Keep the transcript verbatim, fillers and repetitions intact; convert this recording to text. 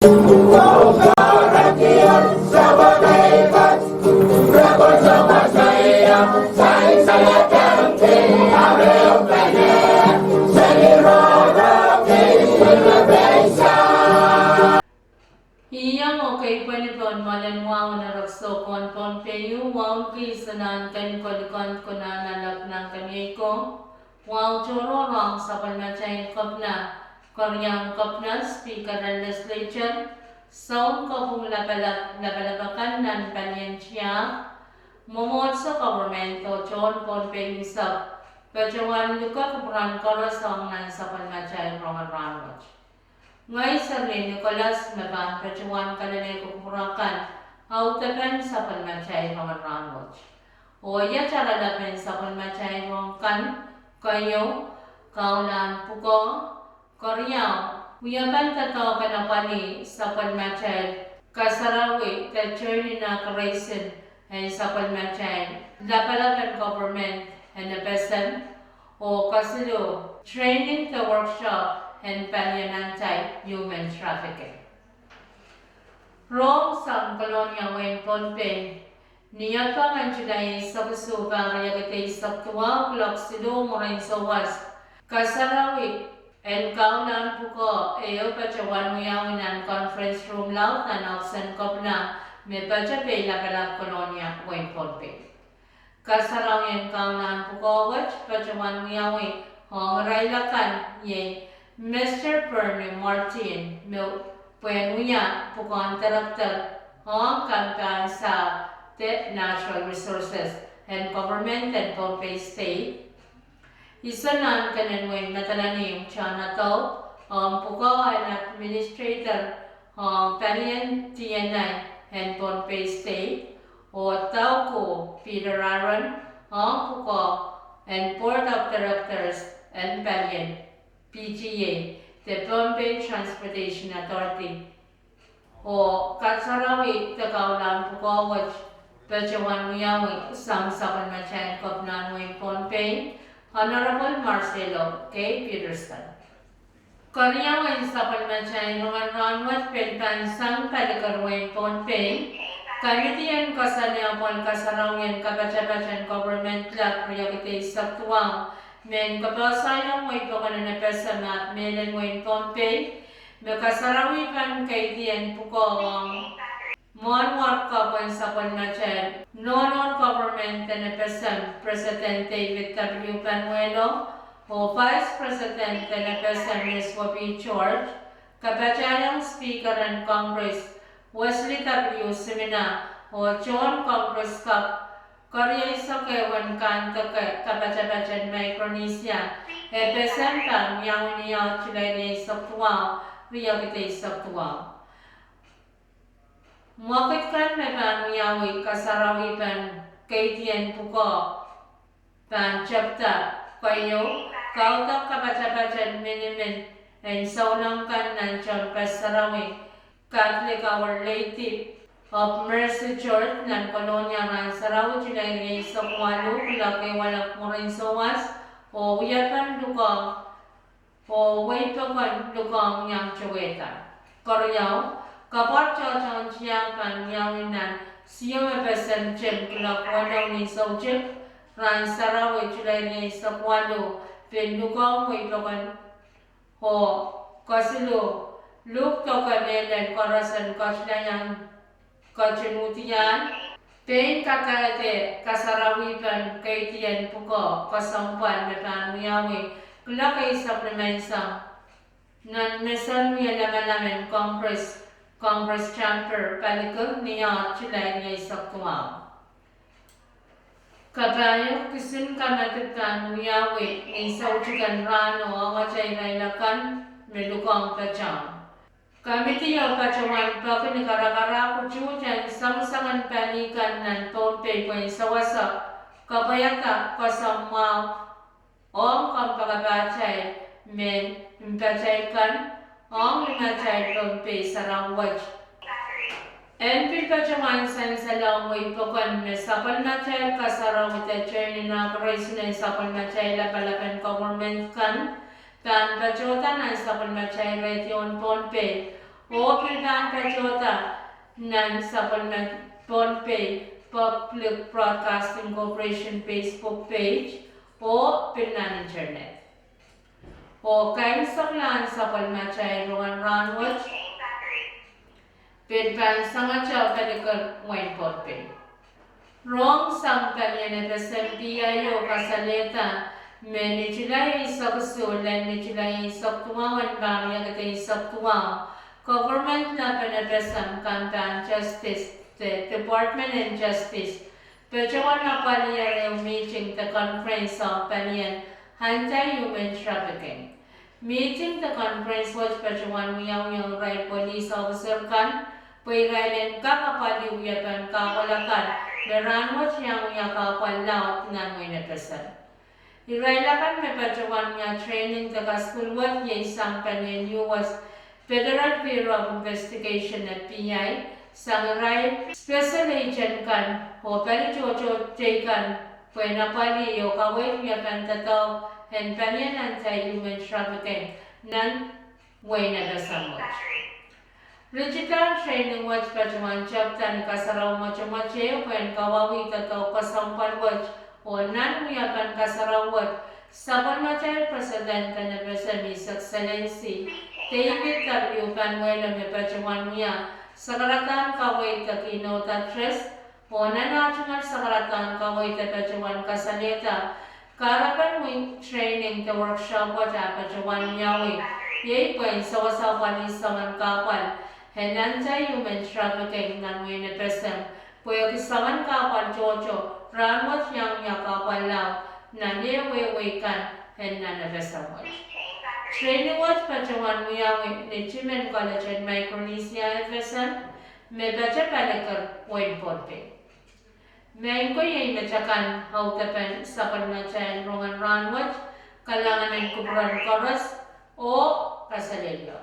Iang oh keipweni pohn mwoalen wahu en erekiso pohn Pohnpei ieu, wahu kis nan ken kolikond konehng nan lapalap nan kemieiko, wahu tohrohr ong sapwellimatail kepina, keriaun kepina, speaker en legislature, sounkopwung lapalap, lapalap akan nan palien tiahk, mwomwohdiso, government oh tohn Pohnpei unsek, patohwan luke kupwuramwail koaros ong nan sapwellimatail rongen rahnwet. Ngehi Serlin Nicholas me pahn patohwan kalelehki kupwur akan audepen sapwellimatail rongen rahnwet. Oh iet oaralap en sapwellimatail rong kan, keieu, kaulahn pwukoa, keriau, wiepen doadoahk en apwalih sapwellimatail kasarawi de tohn inauguration en sapwellimatail lapalap en government en FSM, oh kesiluh, training de workshop en palien anti-human trafficking. Rong sang Kolonia, wehin Pohnpei. Ni Epong en Sulai eisek isuh, pahr riekid eisek duwau, kuloak siluh mwurin souwas, kasarawi en kaulahn pwukoa ehu patohwan wiawi nan conference room laud nan ohpis en kepina me patohwan pei lapalap Kolonia, wehin Pohnpei. Kasarawi en kaulahn pwukoa wet patohwan wiawi ong irail akan, iei Mister Bernie Martin me pwehn wia pwukoahn director ong kampahn sahpw de natural resources en government en Pohnpei State, Isonahn Kenenwei Madolenihmw Tanadou ong pwukoa en administrator ong palien D N I en Pohnpei State, oh Tauku Peter Aaron ong pwukoa en board of directors en palien P T A de Pohnpei Transportation Authority. Oh kasarawi de kaulahn pwukoa wet patohwan wiawi sang sapwellimatail kepina en wehin Pohnpei, Honorable Marcelo K. Peterson. Keriau en sapwellimatail rongen rahnwet pil pahn sang paliker wehin Pohnpei, Kamidi en Koasoane apwal kasarawien kapatapat en government lap riekid eisek duwau, mehn kapehsehiong wehi pokon en FSM ahpw mehlel wehin Pohnpei, me kasarawi pahn keidi en pwukoa ong mwohn workshop en sapwellimatail nohno en government en FSM, President David W. Panuelo, oh Vice President en FSM, Miss Whoopi George, kapatahiong speaker en Congress, Wesley W. Simina, oh tohn Congress kapw kerieisek ehu en kandeke kapatapat en Micronesia, FSM, pahn wiawi ni Aohti July rieisek duwau, riekid eisek duwau. Mwekid kan me pahn wiawi kasarawi pahn keidi en pwukoa pahn tepda, keieu, kaudok kapatapat en minimin en souleng kan nan tohnpar sarawi, Catholic Our Lady of Mercy Church nan Kolonia, rahn sarawi July rieisek waluh, kuloak ehu oaralap mwurin souwas, oh wiepen lukoahng oh wehi pokon lukoahng iang towehda. Keriau, kapwar tohtohn tiahk pahn wiawi nan Sium FSM tim kuloak weneu ni soutik, rahn sarawi July rieisek waluh, pil lukoahng wehi pokon, oh kesiluh, luhk doke mehlel koaros en ketilau iang ketin udiahn, pein kadehde kasarawi pahn keidi en pwukoa kesempwal me pahn wiawi kuloak eisek limenseng nan mesen wie lamalam en Congress, Congress Chamber, paliker ni Aohti July rieisek duwau. Kapahieu, kisin kamadipw pahn wiawi ni soutik en rahno ong atail irail akan me lukoahng patohwan. Kamidi o patohwan peki ni karakarahk utuht en sangsangen pali kan nan Pohnpei pwehn sewese kapwaiada koasoamwahu ong kompoakepahtail mehn mpatail kan ong limatail Pohnpei sarawi wet. En pil patohwan sansalohng wehi pokon me sapwellimatail kasarawi de tohn inauguration en sapwellimatail lapalap en government kan pahn patohda nan sapwellimatail radio en Pohnpei, Oh pil pahn patohda nan sapwellime Pohnpei Public Broadcasting Corporation Facebook page oh pil nan internet. Oh kaimwiseklahn sapwellimatail rongen rahnwet pil pahn sangete paliker wehin Pohnpei. Rong sang palien FSM PIO kasalehda me ni July eisek isuh lel ni July eisek duwau en pahr riekid eisek duwau, government lapen FSM kan pahn Justice de Department en Justice patohwan apwaliher ehu mihting de conference ong palien anti-human trafficking. Mihting de conference wet patohwan wiawi ong irail police officer kan pwe irail en kak apwalih wiepen kahpwal akan me rahnwet iang wia kahpwal laud nan wehin FSM. Irail akan me patohwan wia training de kasukuhl wet iei sang palien US Federal Bureau of Investigation, FBI, sang irail special agent kan oh pali tohto teikan pwehn apwalih oh kaweid wiepen doadoahk en palien anti-human trafficking nan wehin FSM wet. Ritidahn training wet patohwan tepda ni kasarawi mwotomwot ehu pwehn kawauwih doadoahk kesempwal wet, oh nan wiepen kasarawi wet, sapwellimatail President en FSM, His Excellency David W. Panuelo me patohwan wia sakaradahn kaweid de keynote address, oh nan ah tungoal sakaradahn kaweid e patohwan kasalehda kahrepen training de workshop wet ah patohwan wiawi, iei pwehn sewese apwalih soangen kahpwal en anti-human trafficking nan wehin FSM, pwehki soangen kahpwal tohto rahnwet iang wia kahpwal laud nan ehu wehwei kan en nan FSM wet. Training wet patohwan wiawi ni timen College en Micronesia FSM me patoh paliker wehin Pohnpei. Maing ko, iei metakan audepen sapwellimatail rongen rahnwet. Kalahngan en kupwuren koaros oh kaselehlie.